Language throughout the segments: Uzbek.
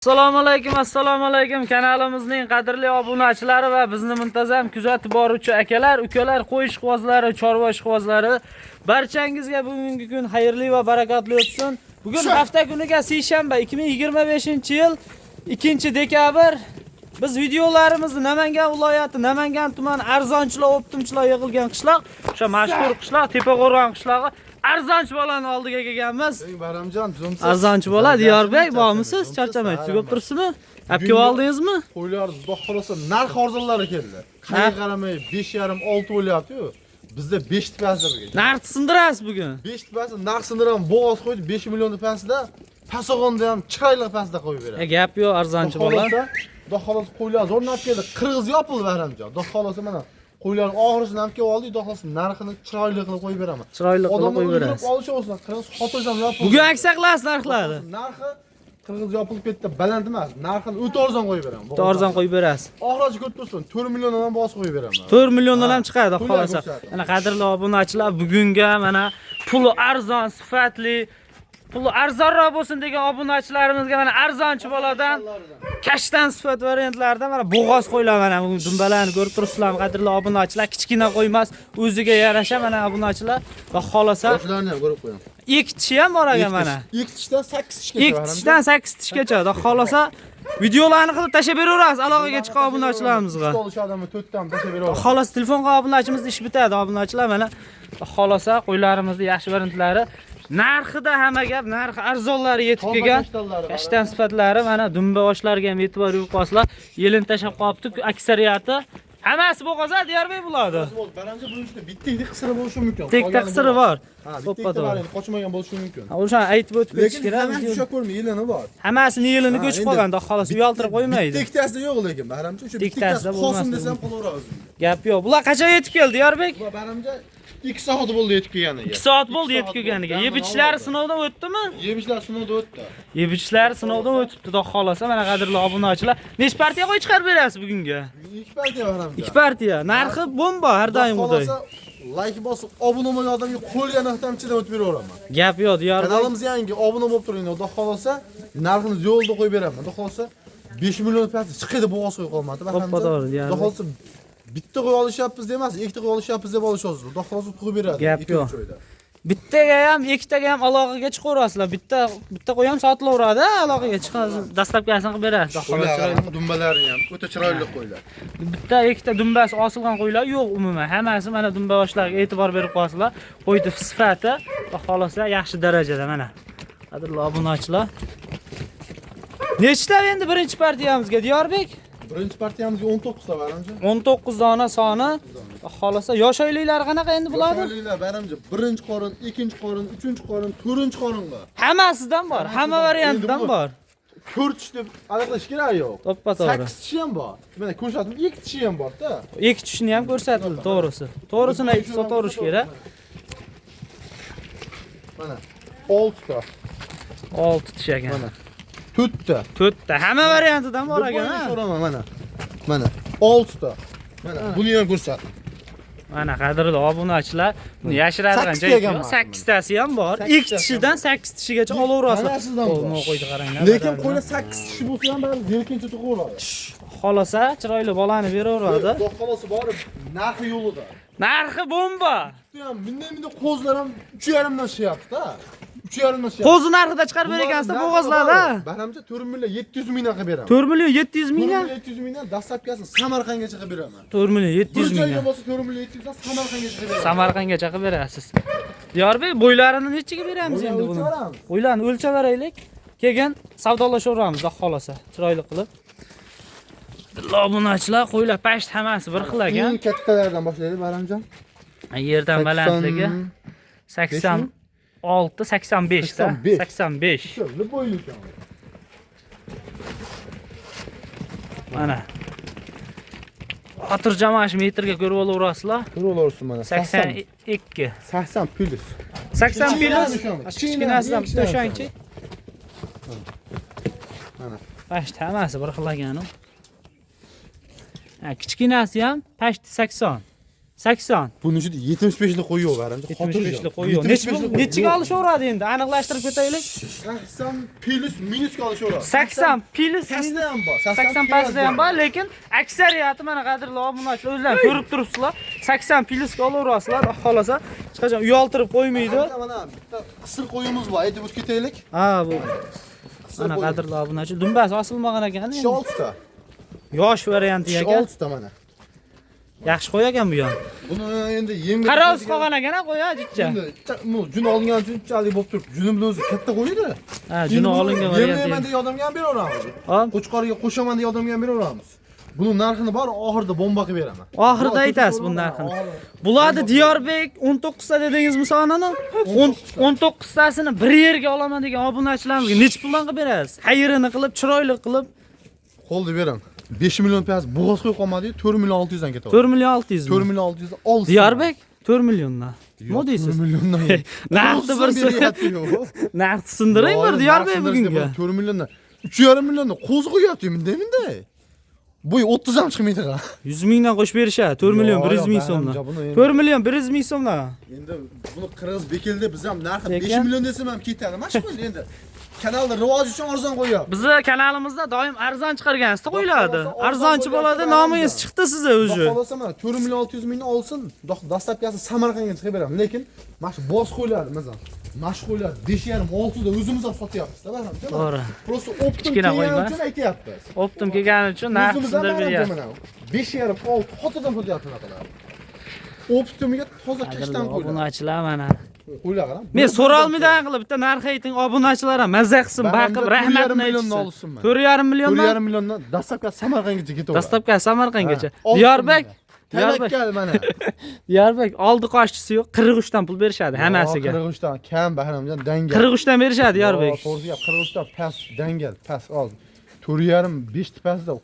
Assalomu alaykum, assalomu alaykum kanalimizning qadrli obunachilari va bizni muntazam kuzatib boruvchi akalar, ukalar, qo'y ishqibozlari, chorva ishqibozlari, barchangizga bugungi kun xayrli va barakotli o'tsin. Bugun hafta kuniga seshanba, 2025-yil 2 dekabr. Biz videolarimizni Namangan viloyati, Namangan tumani arzonchilar, оптом chilar yig'ilgan qishloq, o'sha mashhur qishloq Tepaqo'rg'on qishlog'i arzonchi bolani oldiga kelganmiz. Bayramjon, tuzumsiz. Arzonchi bola Diyorbek, bormisiz? Charchamaysiz, ko'p turibsizmi? Olib kelib oldingizmi? Qo'ylar xudo xolasa narx arzonlari keldi. Qayga qaramay 5,5 6 bo'lyapti-yu. Bizda 5 tepasida bugun. Narxni sindirasiz bugun. 5 tepasi narx sindiram bo'g'oz qo'ydi 5 million tepasida. Pasog'onda ham chiroyli pastda qo'yib beradi. Gap yo'q, arzonchi bola. Xudo xolasa qo'ylar zo'r olib keldi. Qirg'iz yopildi, Bayramjon. Xudo xolasa mana qo'ylar oxirisini olib kelib oldik. Xudo xolasa narxini chiroyli qilib qo'yib beraman. Chiroyli qilib Odamlar qo'yib ulgurib berasiz. olishi olsin. Qirg'iz xotirjam yopildi. Bugun aksiya qilasiz narxlarni. Narxi qirg'iz yopilib ketdi, baland emas. Narxini o'ta arzon qo'yib beraman. O'ta arzon qo'yib berasiz. Oxirgacha ko'rib tursin, 4 milliondan ham bosib qo'yib beraman. 4 milliondan ham chiqadi Pullar xolasa. ko'rsatadi. Mana qadrli obunachilar, bugunga mana puli arzon, sifatli, puli arzonroq bo'lsin degan obunachilarimizga mana arzonchi boladan kashtan sifat variantlarida mana bo'g'oz qo'ylar, mana bu dumbalarni ko'rib turibsizlar, qadrli obunachilar, kichkina qo'ymas, o'ziga yarasha mana obunachilar va xolasa Boshlarni ham ko'rib qo'yaman. Ikki tishi ham bor ekan mana. Ikki tishdan 8 tishgacha. Ikki tishdan 8 tishgacha. Xudo xolasa videolarni qilib tashlab beraverasiz aloqaga chiqqan obunachilarimizga. Uchta olish odamni to'rtdan tashlab beraveramiz. Xolos telefon qilgan obunachimiz ish bitadi, obunachilar, mana xolosa qo'ylarimizni yaxshi variantlari. Narxida hamma gap, narxi arzonlari yetib kelgan. Kashtan sifatlari mana dumba oshlariga ham e'tibor berib qo'yasizlar. Yelin tashlab qolibdi aksariyati. Hammasi bo'g'oz Diyorbek bo'ladi. Birinchi buning ichida bitta ikkita qisiri bo'lishi mumkin. Tekta qisiri bor. Ha, bitta To'ppa ikkita to'g'ri. bor, endi qochmagan bo'lishi mumkin. Ha, o'shani aytib o'tib ketish Lekin kerak. hammasi ushlab ko'rmay, yelini bor. Hammasini yelini Ha, ko'chib endi qolgan, xudo xohlasa uyaltirib qo'ymaydi. Bitta ikkitasida yo'q lekin, Bahramcha o'sha bitta Ikkitasida ikkitasi qolsin bo'lmasdi. desam qolaveradi. Gap yo'q. Bular qachon yetib keldi, Diyorbek? Bular Bahramcha 2 soat bo'ldi yetib kelganiga. 2 soat bo'ldi yetib kelganiga. Yeb ichishlari sinovdan o'tdimi? Yeb ichlar sinovdan o'tdi. Yeb ichishlari sinovdan o'tibdi, xudo xohlasa. Mana qadrli obunachilar, necha partiya qo'y chiqarib berasiz bugunga? 2 partiya, Bahramcha. 2 partiya. Narxi bomba har doimgiday. Layk bosib obuna bo'lgan odamga qo'lga narxdan ichidan o'tib beraveraman. Gap yo'q, Diyorbek. Kanalimiz yangi, obuna bo'lib turing. Xudo xohlasa narxini yo'lda qo'yib beraman. Xudo xohlasa 5 million pasti chiqadi, bo'g'oz qo'yib qolmadi. To'ppa to'g'ri, Diyorbek. Xudo xohlasa bitta qo'y olishyapmiz demas, ikkita qo'y olishyapmiz deb olishyapmiz. Xudo xohlasa qo'yib beradi. Gap ikki, yo'q. uch oyda. Bittaga ham, ikkitaga ham aloqaga chiqaverasizlar. Bitta bitta qo'y ham sotilaveradi, aloqaga chiqasiz, доставка sini qilib berasiz. Xudo xohlasa. Qo'ylar, dumbalari ham o'ta chiroyli qo'ylar. Bitta ikkita dumbasi osilgan qo'ylar yo'q umuman. Hammasi mana dumba boshlariga e'tibor berib qo'yasizlar. Qo'yni sifati va xohlasa yaxshi darajada mana. Qadrli obunachilar. Nechta endi birinchi partiyamizga, Diyorbek? Birinchi partiyamizga 19 ta, Bayramjon. 19 dona soni. Xohlasa yosh oyliklari qanaqa endi bularni? Yoshlar, Bayramjon, birinchi qorin, ikkinchi qorin, uchinchi qorin, to'rtinchi qoringa. Hammasidan bor, hamma variantidan Endi bu- bor. To'rt tish deb aniqlash kerak yo'q. To'ppa to'g'ri. 8 tishi ham bor. Mana ko'rsatdim, ikki tishi ham bor-da. Ikki tishini ham ko'rsatildi, to'g'risi. To'g'risini aytib sotaverish kerak. Mana 6 ta, 6 tish ekan. Mana. 4 ta. 4 ta. Hamma variantidan bor ekan, ha. So'raman mana. Mana 6 ta. Mana buni ham ko'rsat. Mana qadrli obunachilar, buni yashiradigan Sakkizta joyi ekan yo'q. mana. 8 tasi ham bor. Sakkiztasi Ikki tishidan 8 tishigacha olaverasiz. Hammasidan bor. Qo'lni qo'ydi qaranglar. Lekin qo'ylar 8 tishi bo'lsa ham baribir yelkincha tug'averadi. Xolasa chiroyli bolani beraveradi. Xudo xolasa borib narxi yo'lida. Narxi bomba. Bitta ham bunday qo'zlar ham 3,5 dan chiqyapti-da. 3,5 dan chiqyapti. Qo'zi narxida chiqarib ber ekansizda bo'g'ozlarda. Bahramcha 4 million 700 mingdan qilib beraman. 4 million 700 4 mingdan. million 700 mingdan доставка sini Samarqandgacha qilib beraman. 4 million Bir 700 joyga mingdan. bo'lsa 4 million 700 dan Samarqandgacha qilib beraman. Samarqandgacha qilib berasiz. Diyorbek, bo'ylarini nechiga beramiz endi buni? O'lchaveramiz. Bo'ylarini o'lchab beraylik. Keyin savdolashaveramiz, xudo xolasa, chiroyli qilib. Obunachilar, qo'ylar pasht hammasi bir xil ekan. Eng kattalardan boshlaylik, Bahramjon. Yerdan balandligi 86 85 da. 85. 85. Shu, любой ekan. Mana. Xotirjam mana shu metrga ko'rib olaverasizlar. Ko'rib olaversin mana. 82. 80 plus. 80 plus. Kichkinasidan Kichkinasidan bitta o'shangchi. Mana. Pasht hammasi bir xil ekan u. Ha, kichkinasi ham pashti 80. 80. Buni ichida 75 lik qo'y yo'q, Bahramjon. 75 lik qo'y yo'q. Nechiga olishaveradi endi? Aniqlashtirib ketaylik. 80 plus minusga olishaveradi. 80 plus Pastda ham bor. 80 pastda ham bor, lekin aksariyati mana qadrli obunachilar o'zlari ko'rib turibsizlar. 80 plusga olaverasizlar, xudo xolasa. Hech qachon uyaltirib qo'ymaydi. Mana bitta qisir qo'yimiz bor, aytib o'tib ketaylik. Ha, bu mana qadrli obunachi dumbasi osilmagan ekan. Tishi 6 ta. Yosh varianti Tishi ekan. 6 ta mana. Yaxshi qo'y ekan bu ham. Buni endi yemga Qarovsiz qolgan ekan ha qo'y ha jicha. Endi bu jun olingan uchun unchalik bo'lib turibdi. Juni bilan o'zi katta qo'y-da. Ha, juni olingan varianti. Yemlayman degan odamga ham beraveramiz. Hop. Qo'chqorga qo'shaman degan odamga ham beraveramiz. Buni narxini bor oxirida bomba qilib beraman. Oxirida aytasiz buni narxini. Bularni Diyorbek 19 ta dedingizmi sonini? 19 tasini bir yerga olaman degan obunachilarimizga necha puldan qilib berasiz? Xayrini qilib, chiroyli qilib Qo'lni beraman. 5 million past bo'g'oz qo'yib qolmadi, 4 million 600 dan ketadi. 4 million 600 mi? 4 million 600 olsin. Diyorbek 4 milliondan. Nima deysiz? 4 milliondan. Narxni bir narxni sindiring bir Diyorbek bugunga. 4 milliondan. 3,5 milliondan qo'zi qo'yapti bunday. Bu 30 ham chiqmaydi ha. 100 mingdan qo'shib berishadi. 4 million 100 ming so'mdan. 4 million 100 ming so'mdan. Endi buni qirg'iz bekildi, biz ham narxi 5 million desam ham ketadi. Mana shu endi. Kanalda rivoji uchun arzon qo'yapmiz. Bizni kanalimizda doim arzon chiqargansiz qo'yiladi. Arzonchi bo'ladi, nomingiz chiqdi sizni o'zi. Xohlasa mana 4 million 600 mingni olsin, dastlabkisi Samarqandga chiqib beraman. Lekin mana shu boz qo'yiladi, masalan. Mana shu qo'yiladi 5,5 6 da o'zimiz ham sotyapmiz-da, barham. To'g'ri. Prosta optim kelgani uchun aytyapmiz. Optim kelgani uchun narx sindirib beryapmiz. 5,5 6 xotirdan sotyapmiz anaqa. Optimiga toza kashtan qo'yiladi. Obunachilar mana. Qo'ylar qarang. Men so'rolmaydan qilib bitta narx ayting, obunachilar ham mazza qilsin, baqib rahmatini aytsin. 4,5 milliondan 4,5 milliondan dastlabki Samarqandgacha ketaveradi. Dastlabki Samarqandgacha. Diyorbek tavakkal mana. Diyorbek oldi qochchisi yo'q, 43 dan pul berishadi hammasiga. 43 dan kam Bahramjon dangal. 43 dan berishadi Diyorbek. To'g'risi gap 43 dan past dangal, past ol. 4,5 5 pastda.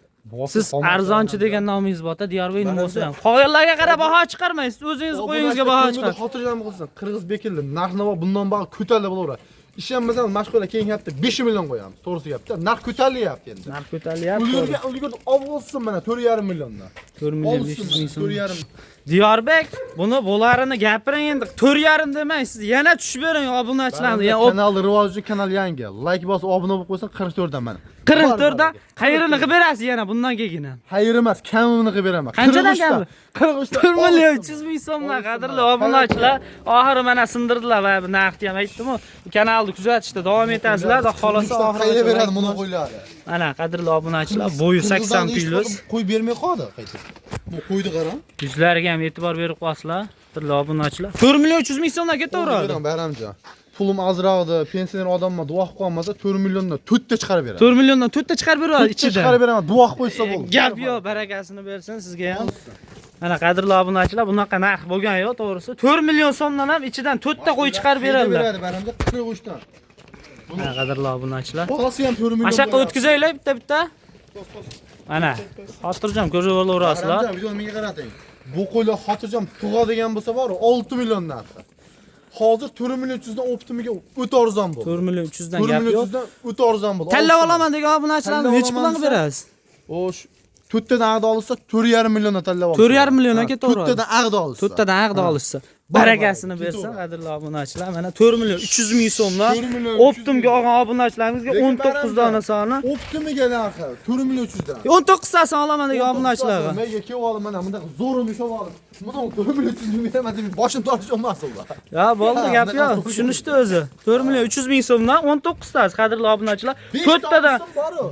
Siz arzonchi degan nomingiz bor-da, Diyorbek nima bo'lsa ham. Qolganlarga qarab baho chiqarmaysiz, o'zingiz qo'yingizga baho chiqarasiz. Xotirjam qilsin. Qirg'iz bekildi. Narx-navo bundan bog'i ko'tarilib bo'laveradi. Ishonmasam mashg'ulotlar keyingi hafta 5 million qo'yamiz. To'g'risi gapda. Narx ko'tarilyapti endi. Narx ko'tarilyapti. Ulgurgan olsin mana 4,5 milliondan. 4 million 500 ming so'm. 4,5. Diyorbek, buni bo'larini gapiring endi. 4,5 demang, siz yana tushib bering obunachilarni. Kanal rivoji uchun kanal yangi. Like bosib obuna bo'lib qo'ysin 44 dan mana. 44 dan qayerini qilib berasiz yana bundan keyin ham? Xayr emas, kamini qilib beraman. Qanchadan kami? 43 4 million 300 ming so'mdan qadrli obunachilar. Oxiri mana sindirdilar va bu narxni ham aytdim-ku. Kanalni kuzatishda davom etasizlar, xudo xolasa oxiri beradi buni qo'ylari. Mana qadrli obunachilar, bo'yi 80 plus. Qo'y bermay qoldi qaytib. Bu qo'yni qarang. Yuzlariga ham e'tibor berib qo'yasizlar, qadrli obunachilar. 4 million 300 ming so'mdan ketaveradi. Bahramjon. Pulim ozroqdi, pensioner odamman, duo qilib qolmasa 4 milliondan 4 ta chiqarib beradi. 4 milliondan 4 ta chiqarib beradi ichida. Chiqarib beraman, duo qilib qo'ysa bo'ldi. Gap yo'q, barakasini bersin sizga ham. Mana qadrli obunachilar, bunaqa narx bo'lgan yo'q, to'g'risi. 4 million so'mdan ham ichidan 4 ta qo'y chiqarib beradilar. Beradi Bahramjon 43 dan. Mana qadrli obunachilar. Bolasi ham 4 million. Mashaqqa o'tkazaylik bitta-bitta. Mana, xotirjam ko'raverasizlar. Bahramjon, videoni menga qarating. Bu qo'ylar xotirjam tug'adigan bo'lsa bor, 6 million narxi. Hozir 4 million 300 dan optimiga o'ta arzon bo'ldi. 4 million 300 dan 4 gap million yo'q. 300 dan o'ta arzon bo'ldi. Tanlab olaman degan obunachilarni necha puldan qilib berasiz? Xo'sh, 4 tadan ag'da olsa 4,5 milliondan tanlab olsa. 4,5 milliondan ketaveradi. 4 tadan ag'da olsa. 4 tadan ag'da olishsa. Barakasini bersin qadrli obunachilar. Mana 4 million 300 ming so'mdan optimga olgan obunachilarimizga 19 dona soni. Optimiga narxi 4 million 300 dan. 19 tasini olaman degan obunachilarga. Menga kelib olib mana bunday zo'rini ushlab olib. Buni 4 million 300 ming beraman deb boshim tortish olmas ular. Ya bo'ldi, gap yo'q. Tushunishdi o'zi. 4 million 300 ming so'mdan 19 tasi qadrli obunachilar. 4 tadan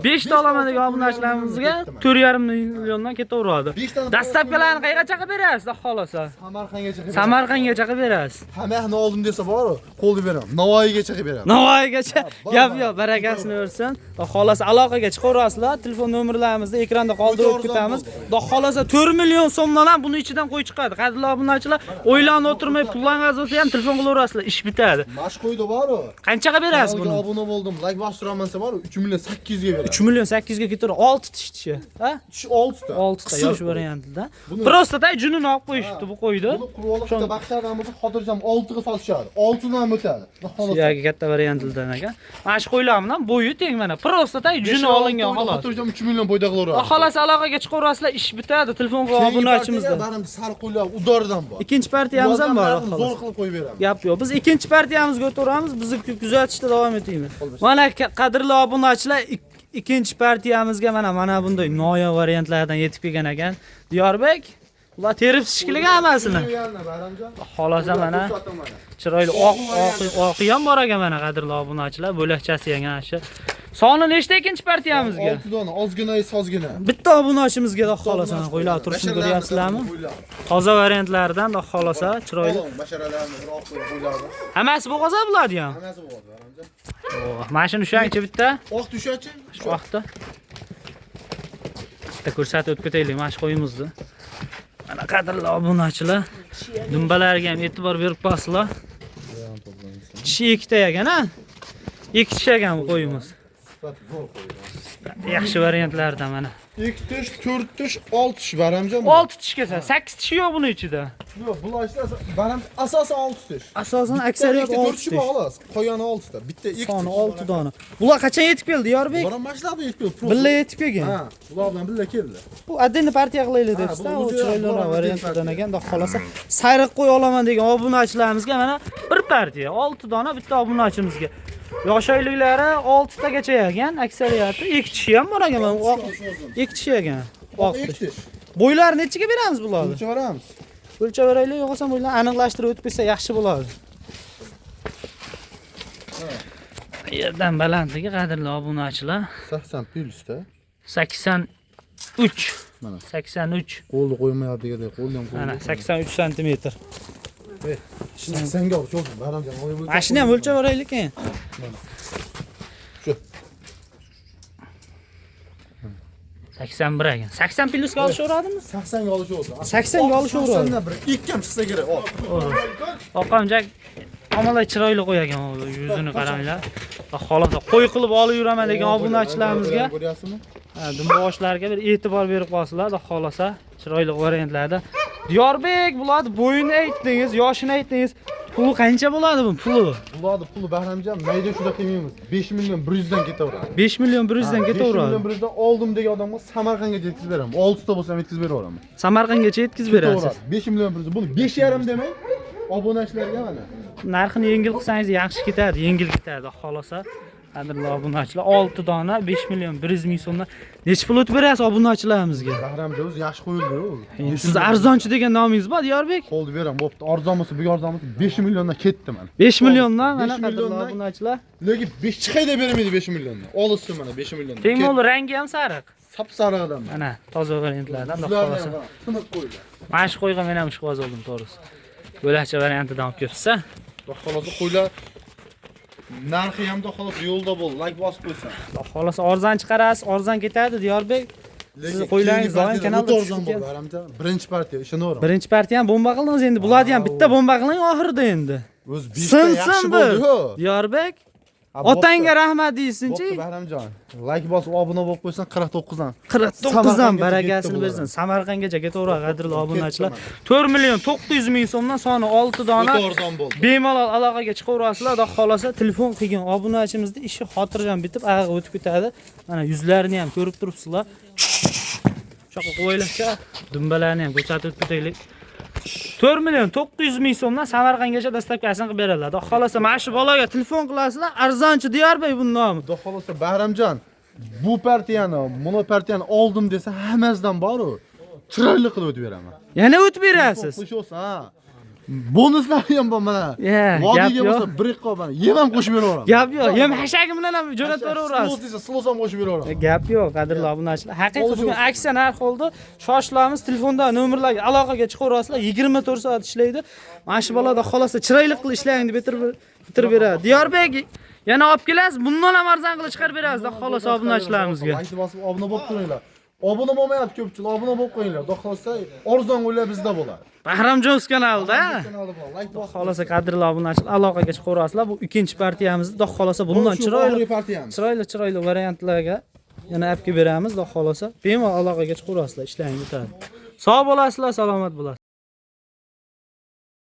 5 ta olaman degan obunachilarimizga 4,5 milliondan ketaveradi. Dastlabkilarni qayergacha qilib berasiz, xudo xolasa? Samarqandgacha. Samarqandgacha qilib berasiz. Hammasini oldim desa bor-ku, qo'lni beraman. Navoiygacha qilib beraman. Navoiygacha gap yo'q, barakasini bersin. Xudo xolasa aloqaga chiqaverasizlar. Telefon nomerlarimizni ekranda qoldirib ketamiz. Xudo xolasa 4 million so'mdan ham buni ichidan qo'y chiqadi. Qadrli obunachilar, o'ylanib o'tirmay pullaringiz bo'lsa ham telefon qilaverasizlar, ish bitadi. Mash qo'ydi bor-ku. Qanchaga berasiz buni? Obuna bo'ldim, like bostiraman desa bor-ku, 3 million 800 ga beraman. 3 million 800 ga ketaveradi. 6 tish tishi, ha? Tish 6 ta. 6 ta yosh variantida. Prosta tay junini olib qo'yishibdi bu qo'yni. Buni qurvolliqda baxsh Bashardan bo'lsa xotirjam 6 ga sotishadi. 6 dan ham o'tadi. Xudo xohlasa. Suyagi katta variantlardan ekan. Mana shu qo'ylar bilan bo'yi teng mana. Просто так juni olingan xolos. Xotirjam 3 million bo'yda qilaveradi. Xolos aloqaga chiqaverasizlar, ish bitadi. Telefon qilib obunachimizdan. Baribir sariq qo'ylar udordan bor. Ikkinchi partiyamiz ham bor, Ulardan xolos. Zo'r qilib qo'yib beramiz. Gap yo'q. Biz ikkinchi partiyamizga o'taveramiz. Bizni kuzatishda davom etinglar. Mana qadrli obunachilar, ikkinchi partiyamizga mana bunday noyob variantlardan yetib kelgan ekan. Diyorbek, ular terib shekilli hammasini. Xolasa mana chiroyli oq oqi ham bor ekan mana qadrli obunachilar, bo'lakchasi ham shu. Soni nechta ikkinchi partiyamizga? 6 dona, ozgina, sozgina. Bitta obunachimizga da xolasa qo'ylar turishini ko'ryapsizlarmi? Toza variantlardan da xolasa chiroyli. Basharalarni bir oq qo'ylarni. Hammasi bo'g'oza bo'ladi ham. Hammasi bo'ladi, Bahramjon. Mana shuni ushangchi bitta. Oq tushachi? Shu vaqtda. Bitta ko'rsatib o'tib ketaylik mana shu qo'yimizni. Mana qadrli obunachilar, dumbalarga ham e'tibor berib qo'yasizlar. Tishi ikkita ekan, ha? Ikki tish ekan bu qo'yimiz. Sifat zo'r qo'ylar. Yaxshi variantlardan mana. 2 tish, 4 tish, 6 tish Bahramjon. 6 tish kelsa, 8 tishi yo'q buni ichida. Yo'q, bular ishlar Bahram asosan 6 tish. Asosan aksariyat Bitta, ikkita, 6 to'rt tishi tish. bor xolos. Qolgani 6 ta. Bitta 2 Soni tish. 6 dona. Bular qachon yetib keldi, Yorbek? Bular ham mana shular yetib keldi. Billa yetib kelgan. Ha, bular bilan billa keldi. Bu отдельно partiya qilaylik Ha, debsiz-da, bu u o'zi chiroyliroq bular variantlardan отдельно ekan, xudo xolasa. Sayriq qo'y olaman degan obunachilarimizga mana bir partiya, 6 dona bitta obunachimizga. Yosh oyliklari 6 tagacha ekan, aksariyati 2 tishi ham bor ekan, mana oq 2 tishi ekan. Oq 2 tish. tish. Bo'ylari nechiga beramiz bularni? O'lchab beramiz. O'lchab beraylik, yo'qolsa bo'ylarni aniqlashtirib o'tib ketsa yaxshi bo'ladi. Yerdan balandligi qadrli obunachilar 80 plyusda. 83. Mana. 83. Qo'lni qo'ymayapti degandek, qo'lni ham Mana qo'ydi. 83 santimetr. 80 ga olib olsin, Bahramjon. Mana shuni ham o'lchab beraylik keyin. Shu. 81 ekan. 80 plyusga olishaveradimi? 80 ga olishaversin. 80 ga olishaveradi. 80 dan bir ikki ham chiqsa kerak. Ol. Oqamjak omalay chiroyli qo'y ekan u yuzini qaranglar. Va Xolasa qo'y qilib olib yuraman degan obunachilarimizga Ko'ryapsizmi? dumboshlarga bir e'tibor berib qolsinlar, xudo xolasa chiroyli variantlarda. Diyorbek bularni bo'yini aytdingiz, yoshini aytdingiz. Puli qancha bo'ladi bu puli? Bularni puli Bahramjon mayda shuda qilmaymiz. 5 million 100 dan ketaveradi. 5 million 100 dan 5 ketaveradi. million 100 dan oldim degan odamga Samarqandga yetkazib beraman. 6 ta bo'lsa ham yetkazib beraveraman. Samarqandgacha yetkazib berasiz. Ketaveradi. 5 million 100. Buni 5,5 demang. Obunachilarga mana. Narxini yengil qilsangiz yaxshi ketadi, yengil ketadi xolasa. Qadrli obunachilar, 6 dona 5 million 100 ming so'mdan necha pul o'tib berasiz obunachilarimizga? Bahramjon o'zi yaxshi qo'yildi u. Endi siz arzonchi degan nomingiz bor, Diyorbek. Qo'lni beraman, bo'pti. Arzon bo'lsa, bu arzon bo'lsa 5 milliondan ketdi mana. 5 milliondan mana 5 qadrli milliondan. obunachilar. Lekin 5 chiqay deb bermaydi 5 milliondan. Olishsin mana 5 milliondan. Teng bo'ldi, rangi ham sariq. Sap sariq odam. Mana toza variantlardan xudo Yuzlarini xolasa. ham qara, tiniq qo'yildi. Mana shu qo'yga men ham ishqiboz bo'ldim, to'g'risi. Bo'lakcha variantidan olib kelibsiz. Xudo xolasa qo'ylar narxi ham xudo xolasa yo'lda bo'ldi. Like bosib qo'ysin. Xudo xolasa arzon chiqarasiz, arzon ketadi Diyorbek. Sizni qo'ylaringiz doim kanalda o'ta tushib arzon bo'ldi ketadi. Bahramjon. Birinchi partiya ishonaveram. Birinchi partiya ham bomba qildingiz endi. Bularni ham bitta bomba qiling oxirida endi. O'zi 5 ta yaxshi Sinsin bir. bo'ldi-ku. Diyorbek, Ha, otangga rahmat deysinchi. Bo'pti Bahramjon. Like bosib obuna bo'lib qo'ysan 49 dan. 49 dan Samarqandgacha barakasini ketdi bersin. Samarqandgacha ketaveradi qadrli obunachilar. Ketdi 4 million 900 ming so'mdan soni 6 dona. O'ta arzon bo'ldi. Bemalol aloqaga chiqaverasizlar. Xudo xolasa telefon qilgan obunachimizni ishi xotirjam bitib, ag'ag'a o'tib ketadi. Mana yuzlarini ham ko'rib turibsizlar. Shunaqa qo'ylikcha dumbalarni ham ko'rsatib o'tib ketaylik. 4 million 900 ming so'mdan Samarqandgacha dastavkasini qilib beradilar. Xudo xolasa mana shu bolaga telefon qilasizlar, arzonchi Diyorbek buni nomi. Xudo xolasa Bahramjon bu partiyani, mono partiyani oldim desa hammasidan bor-u. Chiroyli qilib o'tib beraman. Yana o'tib berasiz. Qo'shib olsa, ha. Bonuslari ham bor mana. Ya, gap Vodiyga yo'q. bo'lsa bir ikki mana yem ham qo'shib beraveraman. Gap yo'q. Yem hashagi bilan ham jo'natib beraverasiz. Silos desa silos ham qo'shib beraveraman. Gap yo'q, qadrli obunachilar. Haqiqat Olish bugun olsun. aksiya narx oldi. Shoshilamiz, telefonda nomerlarga aloqaga chiqaverasizlar. 24 soat ishlaydi. Mana shu bolada xolasa chiroyli qilib ishlang deb bitirib beradi. Diyorbek yana olib kelasiz, bundan ham arzon qilib chiqarib berasiz, xolasa obunachilarimizga. Like bosib obuna bo'lib turinglar. Obuna bo'lmayapti ko'pchilik, obuna bo'lib qo'yinglar. Xudo xolasa arzon o'ylar bizda bo'ladi. Bahramjon kanalida. Kanalda bo'ladi. Like bosib. Xolasa qadrli obunachilar aloqaga chiqaverasizlar. Bu ikkinchi partiyamiz, xudo xolasa bundan Shu chiroyli oxirgi partiyamiz. chiroyli variantlarga yana olib kelib beramiz, xudo xolasa. Bemalol aloqaga chiqaverasizlar, ishlaring bitadi. Sog' bo'lasizlar, salomat bo'lasizlar.